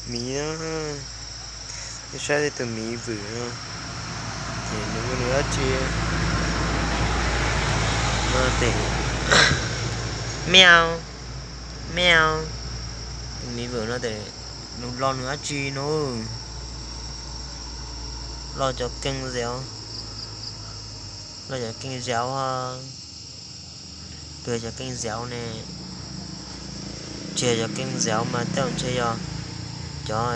Miv, nej saib tej tus miv vwm no, ces nws muaj nws dab tsi no ces, meow, meow. Tus miv vwm no ces nws lo nws dab tsi no. Lo cov keej zauv, lo cov keej zauv, tus cov keej zauv ne, tsis yog cov keej zauv mas tej zaum ntshe yog cov,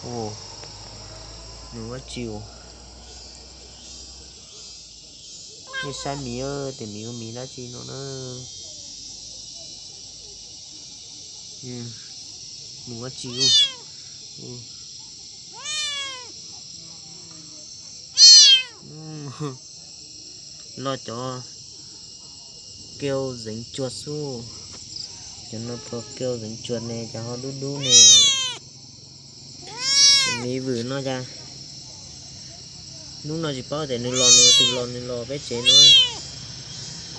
u, nws ua tsis, nej saib miv, tus miv ua miv dab tsi no na. Nws ua tsis, lo cov kêu dính chuột xwb. Cov no kêu dính chuột ne, cov ho dub dub ne. Miv vwm no cas hnub no tsis paub tias nws los, nws twg los nws los peb tsev no,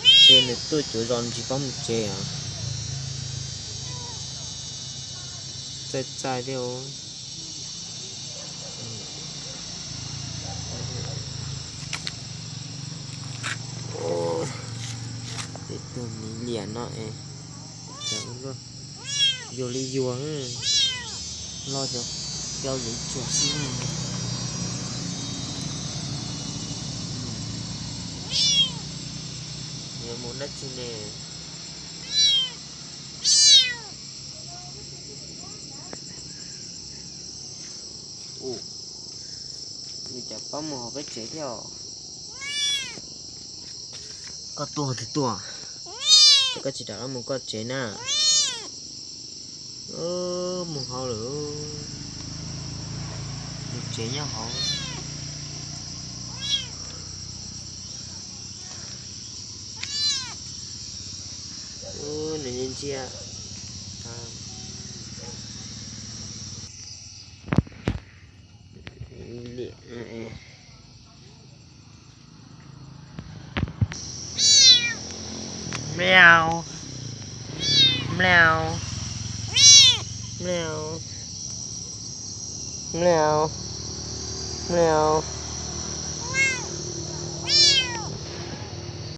ces nws tuaj cuav zos nws tsis paub mus tsev os. Txaij txaij thiab. Tej tug miv liam no es, yuag li yuag, lo cov kêu dính chuột xwb. Yuav mus dab tsi ne? Nws cas paub mus hauv peb tsev thiab os. Koj tuaj twg tuaj? Ces koj tsis rov qab mus koj tsev na. Mus hauv lawm, mus tsev nyob hauv. Nws ntsia ntsia. Meow. Meow. Meow. Meow. Meow.